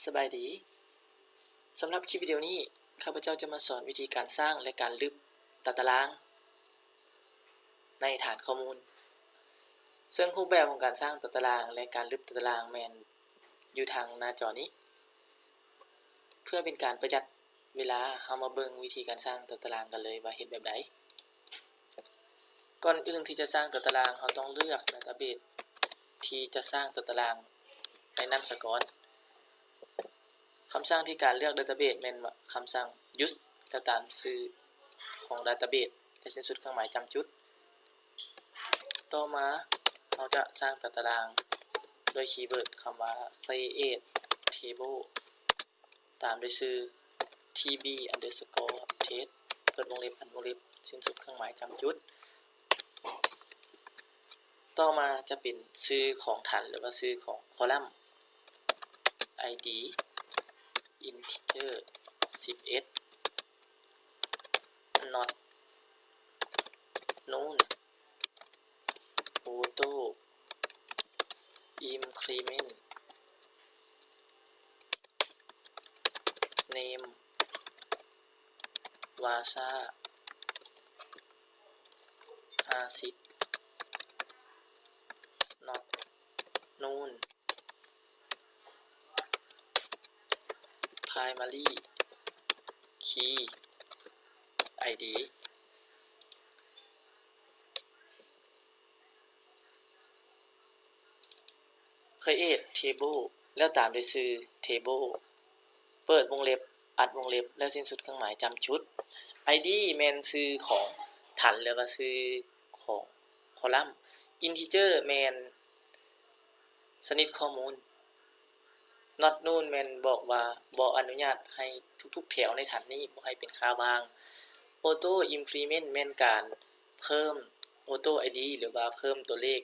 ສະບາຍດີ. ສຳລັບຄລິບວິດີໂອນີ້ ຂ້າພະເຈົ້າຈະມາສອນວິທີການສ້າງ ແລະ ການລຶບຕາຕະລາງໃນຖານຂໍ້ມູນ. ເຊິ່ງຮູບແບບຂອງການສ້າງຕາຕະລາງ ແລະ ການລຶບຕາຕະລາງແມ່ນຢູ່ທາງໜ້າຈໍນີ້. ເພື່ອເປັນການປະຢັດເວລາ, ເຮົາມາເບິ່ງວິທີການສ້າງຕາຕະລາງກັນເລີຍວ່າເຮັດແບບໃດ. ກ່ອນອື່ນທີ່ຈະສ້າງຕາຕະລາງ, ເຮົາຕ້ອງເລືອກ database ທີ່ຈະສ້າງຕາຕະລາງໃນນັ້ນສາກ່ອນ. ຄຳສັ່ງທີ່ການເລືອກ database ແມ່ນຄຳສັ່ງ use ແລ້ວຕາມຊື່ຂອງ database ແລະ ສິ້ນສຸດເຄື່ອງໝາຍຈ້ຳຈຸດ. ຕໍ່ມາເຮົາຈະສ້າງຕາຕະລາງດ້ວຍຄີເວີດຄຳວ່າ create table ຕາມດ້ວຍຊື່ tb underscore test ເປີດວົງເລັບ ອັດວົງເລັບ ສິ້ນສຸດເຄື່ອງໝາຍຈ້ຳຈຸດ. ຕໍ່ມາຈະເປັນຊື່ຂອງຖັນ ຫຼືວ່າຊື່ຂອງຄໍລັມ id integer ສິບເອັດ not noon auto increment name vasa ຫ້າສິບ not noon primary key id create table ແລ້ວຕາມດ້ວຍຊື່ table ເປີດວົງເລັບ ອັດວົງເລັບ ແລ້ວສິ້ນສຸດເຄື່ອງໝາຍຈ້ຳຈຸດ. id ແມ່ນຊື່ຂອງຖັນ ຫຼືວ່າຊື່ຂອງຄໍລັມ. integer ແມ່ນຊະນິດຂໍ້ມູນ. not noon ແມ່ນບອກວ່າບໍ່ອະນຸຍາດໃຫ້ທຸກໆແຖວໃນຖັນນີ້ບໍ່ໃຫ້ເປັນຄ່າວ່າງ. auto increment ແມ່ນການເພີ່ມ auto id ຫຼືວ່າເພີ່ມຕົວເລກ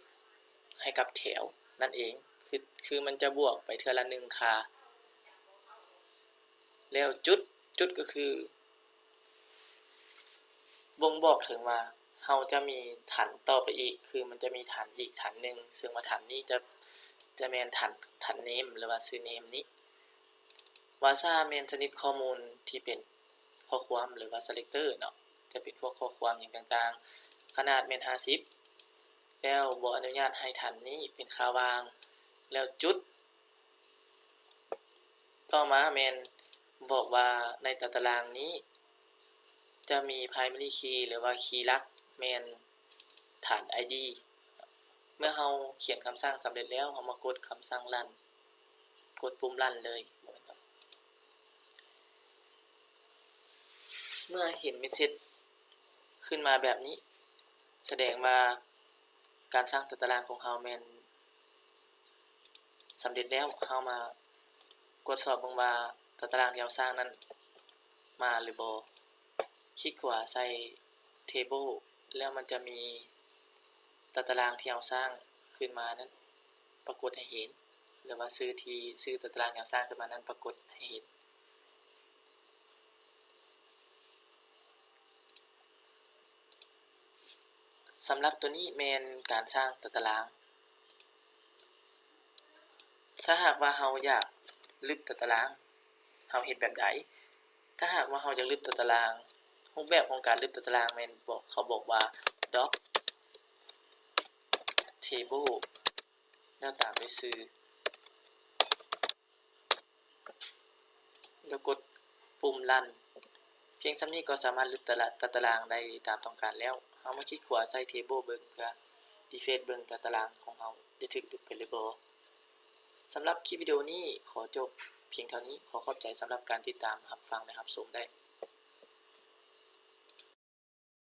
ໃຫ້ກັບແຖວນັ້ນເອງ ຄື ຄືມັນຈະບວກໄປເທື່ອລະໜຶ່ງຄ່າ. ແລ້ວຈຸດ ຈຸດກໍຄື ບົ່ງບອກເຖິງວ່າເຮົາຈະມີຖັນຕໍ່ໄປອີກ ຄືມັນຈະມີຖັນອີກຖັນໜຶ່ງ ເຊິ່ງວ່າຖັນນີ້ຈະ ຈະແມ່ນຖັນ ຖັນ name ຫຼືວ່າຊື່ name ນີ້. vasa ແມ່ນຊະນິດຂໍ້ມູນທີ່ເປັນຂໍ້ຄວາມ ຫຼືວ່າ selector ເນາະ ຈະເປັນພວກຂໍ້ຄວາມຫຍັງຕ່າງໆ. ຂະໜາດແມ່ນຫ້າສິບ ແລ້ວບໍ່ອະນຸຍາດໃຫ້ຖັນນີ້ເປັນຄ່າວ່າງ ແລ້ວຈຸດ. ຕໍ່ມາແມ່ນບອກວ່າໃນຕາຕະລາງນີ້ຈະມີ primary key ຫຼືວ່າຄີຫຼັກແມ່ນຖານ id. ເມື່ອເຮົາຂຽນຄຳສັ່ງສຳເລັດແລ້ວ, ເຮົາມາກົດຄຳສັ່ງ run ກົດປຸ່ມ run ເລີຍ. ເມື່ອເຫັນເມສເສດຂຶ້ນມາແບບນີ້ ສະແດງວ່າການສ້າງຕາຕະລາງຂອງເຮົາແມ່ນ ສຳເລັດແລ້ວ. ເຮົາມາກວດສອບເບິ່ງວ່າຕາຕະລາງທີ່ເຮົາສ້າງນັ້ນມາຫຼືບໍ່. ຄລິກຂວາໃສ່ table ແລ້ວມັນຈະມີຕາຕະລາງທີ່ເຮົາສ້າງຂຶ້ນມານັ້ນປາກົດໃຫ້ເຫັນ ຫຼືວ່າຊື່ທີ່ ຊື່ຕາຕະລາງທີ່ເຮົາສ້າງຂຶ້ນມານັ້ນປາກົດໃຫ້ເຫັນ. ສຳລັບຕົວນີ້ແມ່ນການສ້າງຕາຕະລາງ. ຖ້າຫາກວ່າເຮົາຢາກລຶບຕາຕະລາງ, ເຮົາເຮັດແບບໃດ? ຖ້າຫາກວ່າເຮົາຢາກລຶບຕາຕະລາງ, ຮູບແບບຂອງການລຶບຕາຕະລາງແມ່ນບອກ, ເຂົາບອກວ່າ doc table ແລ້ວຕາມດ້ວຍຊື່ ແລ້ວກົດປຸ່ມ run. ພຽງສ່ຳນີ້ກໍສາມາດລຶບຕາຕະລາງໄດ້ຕາມຕ້ອງການແລ້ວ. ເຮົາມາຄລິກຂວາໃສ່ table ເບິ່ງ ເພື່ອ refresh ເບິ່ງຕາຕະລາງຂອງເຮົາໄດ້ຖືກລຶບໄປຫຼືບໍ່. ສຳລັບຄລິບວິດີໂອນີ້ຂໍຈົບພຽງເທົ່ານີ້. ຂໍຂອບໃຈສຳລັບການຕິດຕາມຮັບຟັງ ແລະ ຮັບຊົມໄດ້.